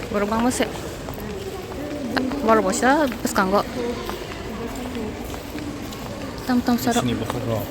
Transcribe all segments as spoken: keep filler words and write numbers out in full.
Borok bangma se. Borok bosa bwskango. Tam tam saro. Sini bokhok rok.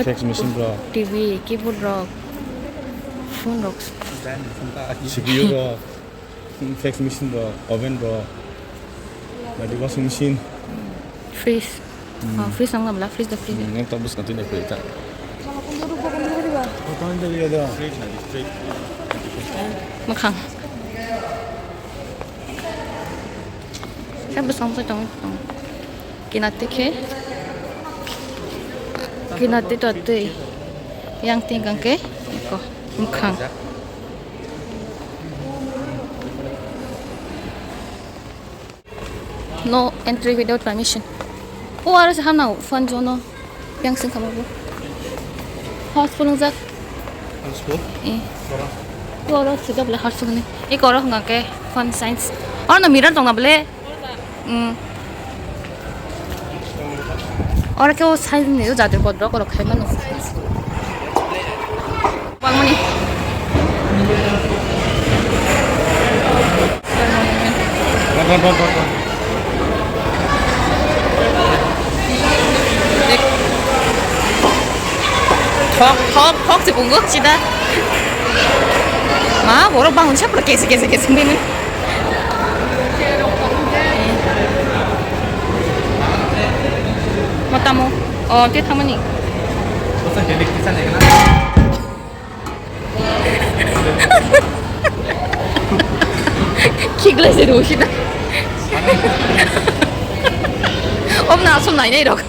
Fax machine rok. T V, keyboard rok. Phone rok. C P U rok. Fax machine rok, oven rok. Badi washing machine. Fridge. Hmm. Oh, fridge nang nabla, fridge da fridge. Hmm, yang tak bus kantin aku ita. Fridge nanti, fridge. Makhang. Saya bus nang tong tong. Kinati khe. Kinati to tui. Yang tingkang khe. Iko. Makhang. No entry without permission. O aro se hamna fan jono yang sing kama bo. House phone jak. House phone? Eh. Oro. O oro sida bole house phone ni. E koro hwnga ke fan science. Oro no mirror tong na bole. Hmm. Oro ke o science ni o jati kodro kodro khai mano. Bangmani. Thok, thok, thok se bungo sida. Ma, borok bangun siya pura kese, kese, kese bini. Matamu, oh, dia thamani. Kiglai se rosida. Om na som nai nai rok.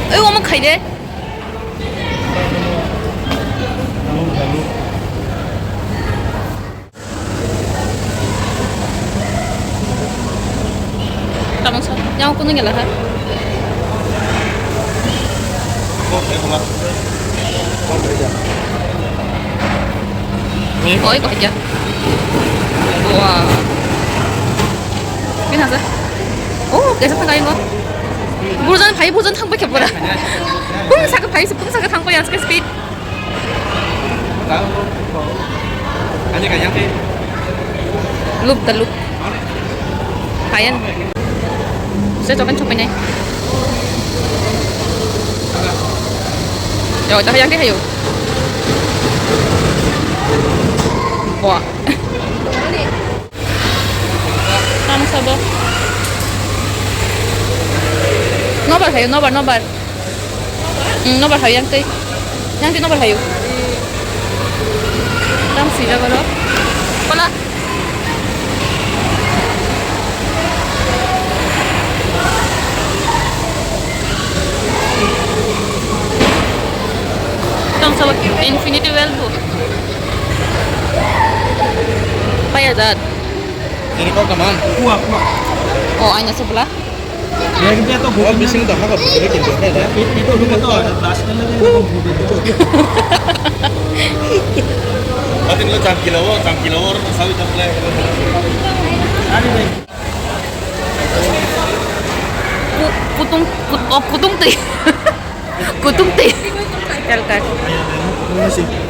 Ei, omo khai de. Tamang sa, yang kuning ya lah. Oi, kok aja. Wah. Ini apa? Oh, biasa tengah ini. Burzan, bhai, burzan thang pakai pura. Pung saka bhai, pung saka thang pakai, aske speed. Loop the loop. Kayan. Saya coba coba nih. Yo, dah yang dia ayo. Wah. Tamo sabo. Nobar hayo, nobar, nobar. Hmm, nobar hayo, yang tei. Yang tei nobar hayo. Tam sijak oro. Kola. Tam sabo Infinity Well bu. Paya jat. Ini kau teman. Kuah, kuah. Oh, aina sebelah. Ya, kita tuh Oh, bising dah, apa bising itu, ya, ya. Itu juga tuh ada plastiknya lagi, itu juga. Ati lo cham kilo, cham kilo, sawi cham le. Ada deh. Ku-, kutung, kut-, oh, kutung tei. Kutung tei. Kal, kal.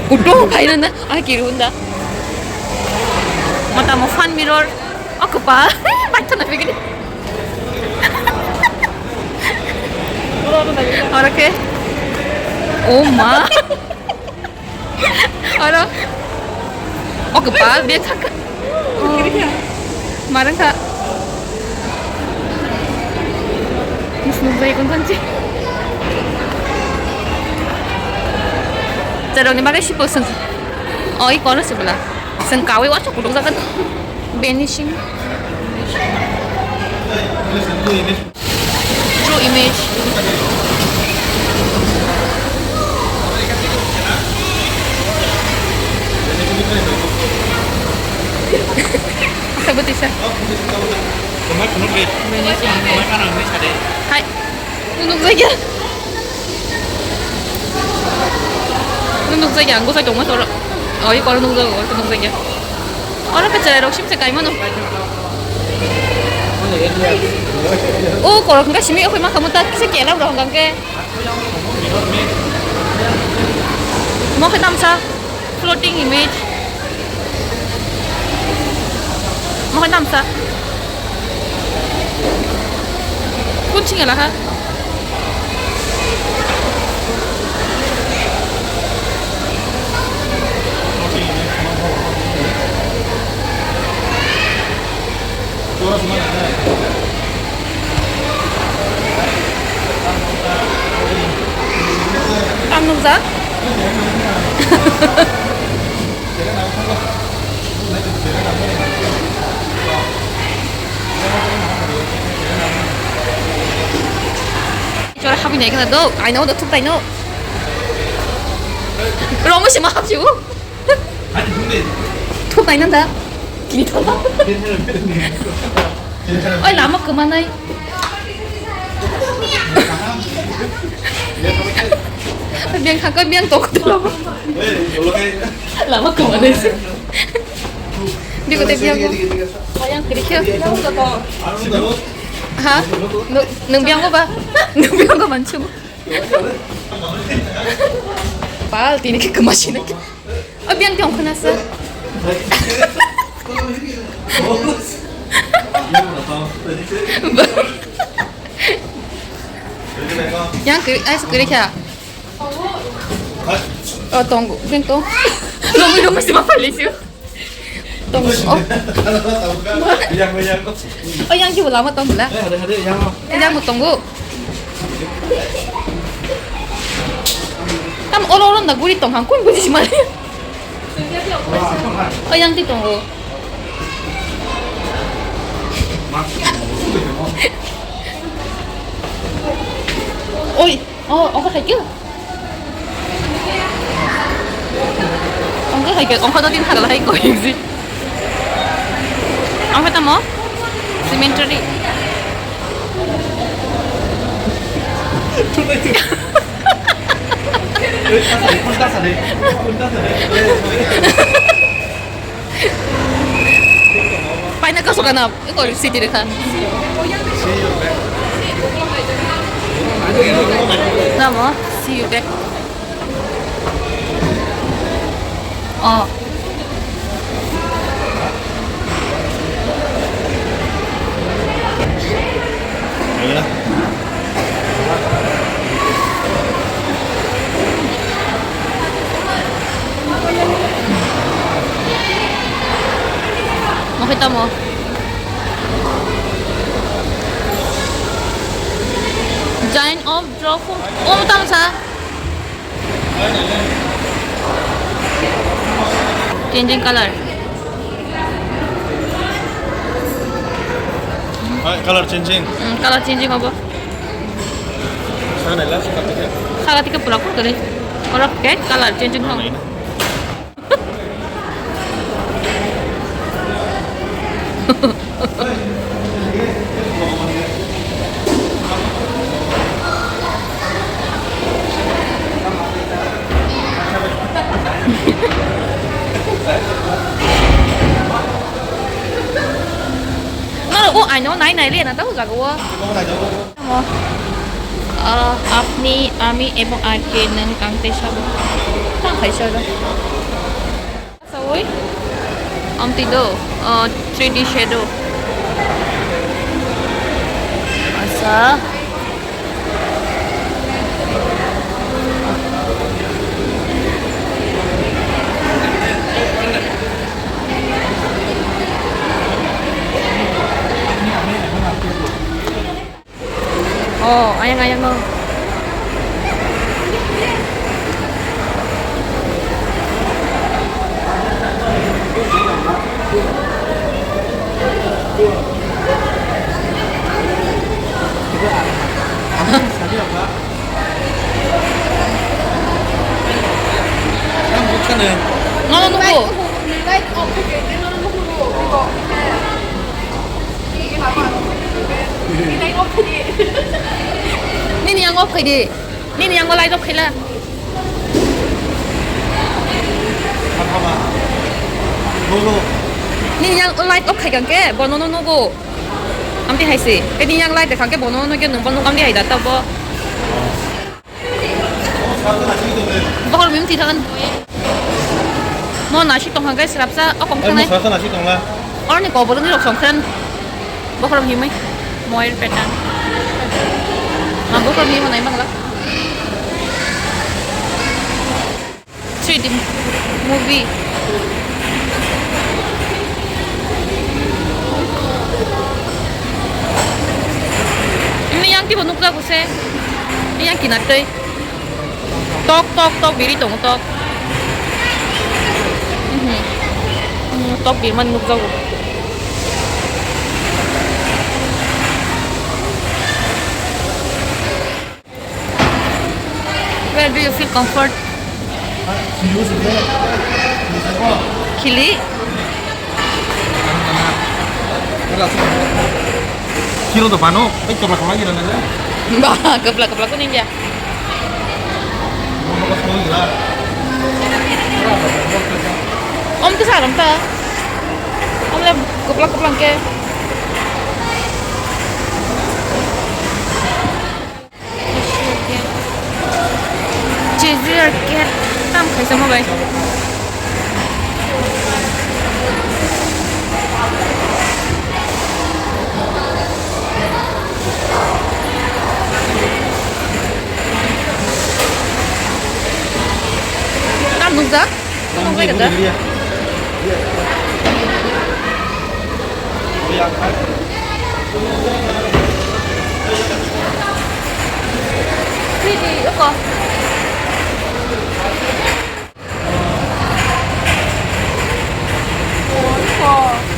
Kutung kaina na, ah, kirunda. Mata mo fan mirror. Oh, kupa. Baca na bigini. Ora ke. Oh, ma. Oro. Oke, pa, dia cakap. Oh. Marang kak. Muslim saya pun sanci. Cerong ni bagai si posong. Oh, i kono sebelah. Sengkawi wacok kudung sakan. Vanishing. True image. Asa beti sa. Vanishing image. Hai. Nunuk jaya. Nunuk jaya. Anggo sai tongma soro. Oh, i koro nunuk jaya. Nunuk jaya. Oro ke cherai rok sim se kaimano. O korok hwnkhe simi okhoi ma khamu ta kisa kela rok hwnkhe. Mo khe tamsa floating image. Mo khe tamsa. Kun ching ela ha? Ang nukjak. Chora habwi nai khna do, aina o do thuk taino. Romwi se ma hapsi o. Thuk taino da. Kini thok. Oi, lama kwmanai. Biang thangkha, biang tok. Lama kwmanai se. Biang kote biang. Ayang kiri khe. Ha? Nung, nung biang ba? Nung biang ba manchu. Pal, tini khe kwma sinai. O biang tong khna sa. Yang kiri, ai kiri kha. O tongo, beng tong. Romwi romwi sima phalisi. Tongo. O. Yang, yang. O yang kibo lama tong bla. Eh, hade, hade, yang. Yang mo tongo. Tam olo olo na guri tong hang kun buji sima. O yang ti tongo. Oi, o, o ka khai kyo. Ongkha hai khe, ongkha do tin thang lai koi si. Ongkha tamo? Cemetery. Paina kaso kana, eko city rekha. Namo, see you back. Oh. Mo khe tamo. Giant of draw phone. Om tamo sa. Changing color. Hai, color changing. Hmm, color changing obo. Sana la, saka tike. Saka tike pura kok kare. Oro ke color changing ho. No, o aino nai nai le na tau jaga o. Tamo? Ah, apni, ami ebong R K nwng ang tei sabo. Tang khai sabo. Sawi? Amtwi do, ah, three D shadow. Asa. Oh, ayang, ayang, no. Nono nugo. Nini yang off khaidi. Nini yang light off khaila. Nini yang light off khai kangke bono no nogo. Amti haisi. Nini yang light khai kangke bono no ke nungbo nung amti haida tabo. Bokhorok mim twi thangan. Mo nasik tongkha guys, rapsa o kong thangnai. Mo sasa nasik tongla. Orni kobor ni rok songkhan. Bokhorok himai. Moir petan. Ma bokhorok himai nai mangla. Three D movie. Ini yang tiba nukla kuse. Ini yang kinatoi. Tok, tok, tok, biri tongo, tok. Mhm. Mhm, tok birman nukjago. Where do you feel comfort? Khili? Kilo to pano, ai kapla kapla gila na. Ba, kapla kapla ko ninja. Om ke saram ta. Om le kapla kapla ke. Chejir cat tam khaisa ma bai. Tam nukjak? Tam nukjak da? Sini, oko.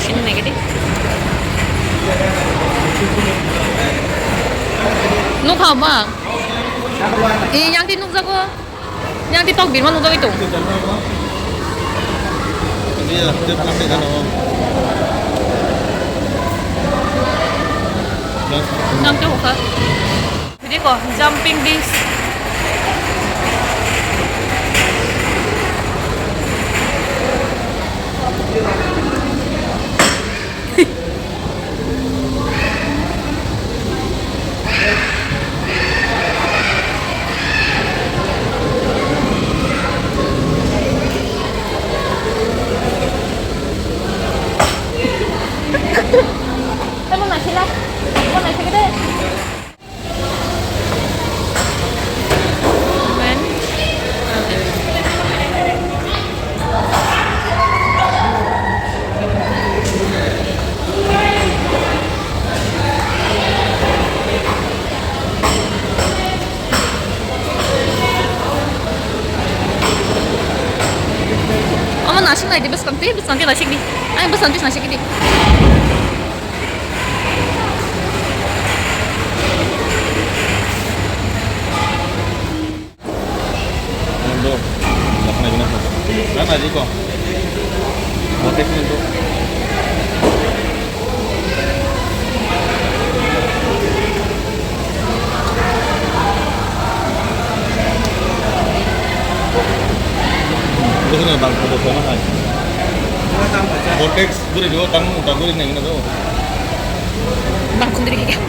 Sini, negative. Nukha ma? Eh, yang di nukjago. Yang TikTok birma nukjagwi tong. Nang tei hokha. Video ko jumping beast. Tamo naisila, tamo naisila de. Omo nasik nai di, bwskang twi, bwskang twi nasik di. Ai, bwskang twi nasik di. Nando, nak naik napa? Nak naik kok. Motif nando. Bukan bang, bukan hai. Vortex. Guri do, tang, tang guri nai na do. Bang kundri kaya.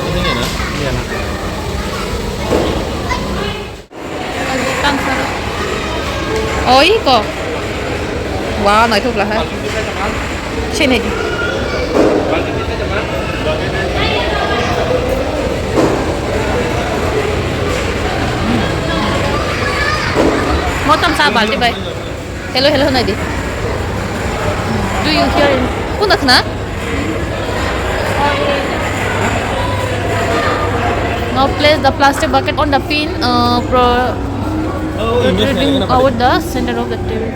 Ini na? Iya, na. Oi ko. Wa, naithok lahai. Sini di. Motom sa balti bai. Hello, hello, nai di. Do you hear? Kuna khna? Now place the plastic bucket on the pin, uh, pro-, protruding out the center of the table.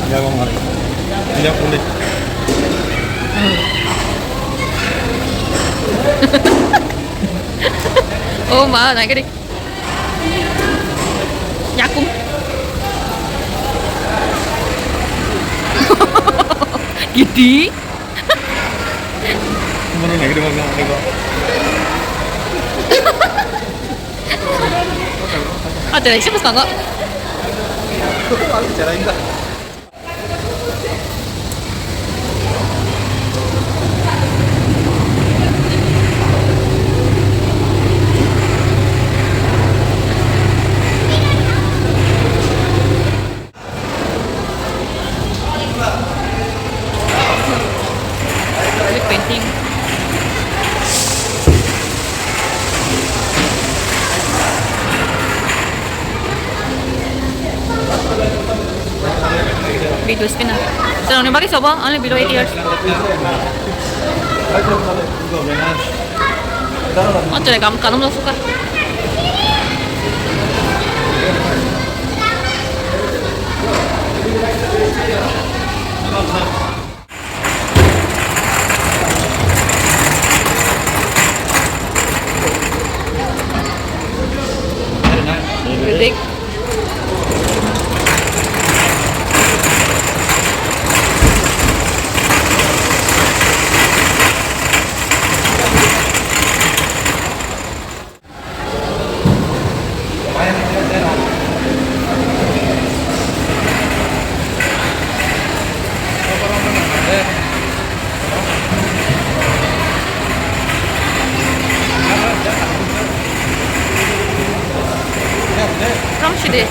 Ya, Bang Malik. Ya, boleh. Oh, ma, naik deh. Nyakung. Iti. Mana nai kiri mana nai ko. Ada lagi siapa sangka? Aku bicara enggak. Painting. Video spinner. Chwraini bagwi sobo only below eight years. O chwrai kam kanam lo suka. Dik. Kam sidi.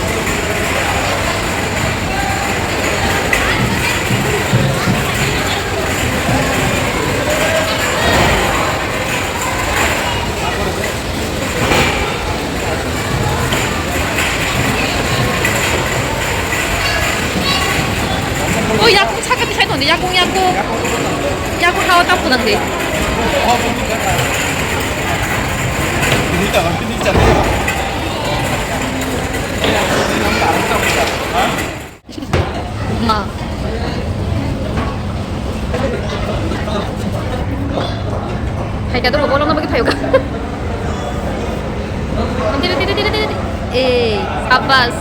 O yakung saka tisai tongdi, yakung, yakung. Yakung hawa tap kunang di. Ma. Hai ka to ko bolong na bagi phayo ka. Tira, tira, tira, tira. Eh, sabas.